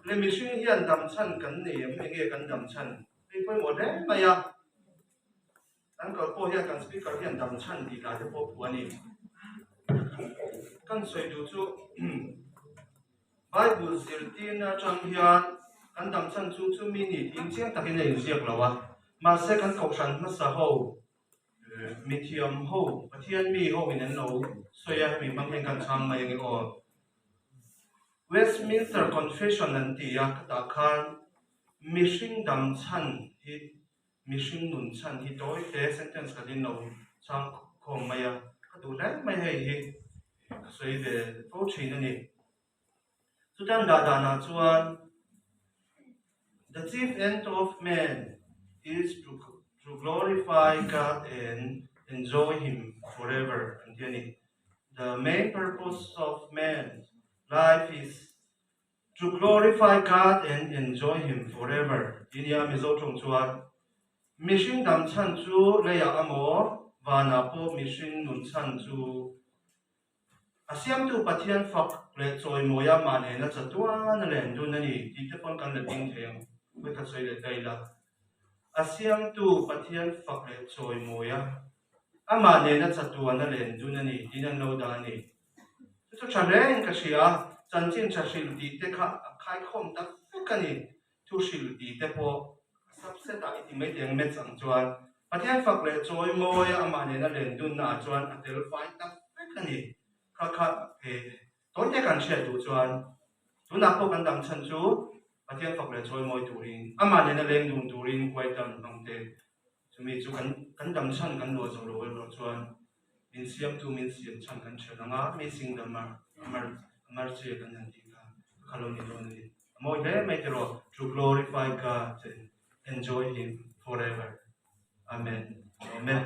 Le mihring hian dam chhan kan nei em? Enge kan dam chhan? Hei pawimawh hle mai a. Kan kal pawh hian kan speaker hian dam chhan tih lah te pawh phuah a ni. Kan sawi duh chu Bible zirtirna atang hian kan dam chhan chu chu mi ni tiin chiang takin a inziak lo a. Mahse kan kohhran hmasa ho mithiam ho Pathian mi ho in an lo sawi a, hemi hmang hian kan chhang mai ange aw. Westminster Confession an ti a, khatah khan mihring dam chhan hi Mihring nun chhan hi tawi te sentence ka din lo chhang khawm mai a, ka duh hle mai hei hi ka sawi ve fo thin a ni. Chutan dah danah chuan The chief end of man is to to glorify God and enjoy him forever an ti a ni. The main purpose of man's life is To glorify God and enjoy Him forever tih nia Mizo tawng chuan mihring dam chhan chu leiah amaw vanah pawh mihring nun chhan chu a siamtu Pathian fak leh chawimawia mah nena chatuan a len dun a ni tih te pawn kan la ding thei ang hawi khat sawi leh ta ila. A siamtu Pathian fak leh chawimawia amah nena chatuan a len dun a ni tiin an lo dah a ni. Chu chu tha hle in ka hria a, chanchin tha hrilh tih te kha a khaikhawm tak vek a ni. Thu hrilh tih te pawh a subset ah i ti mai teh ang maths ang chuan. Pathian fak leh chawi mawi a amah nena len dunna ah chuan a tel fai tak vek a ni. Kha kha he tawi te kan hriat duh chuan tunah pawh kan dam chhan chu Pathian fak leh chawi mawi turin amah nena leng dun turin huai tan hmang te chumi chu kan kan dam chhan kan luah zo lo erawh chuan Min siamtu min siam chhan kan ṭhelh ang a, mi sing dam a mar a mar che kan han tih kha ka kha lo ni dawn a ni. A mawi hle mai tiraw, to glorify God and enjoy him forever. Amen. Amen.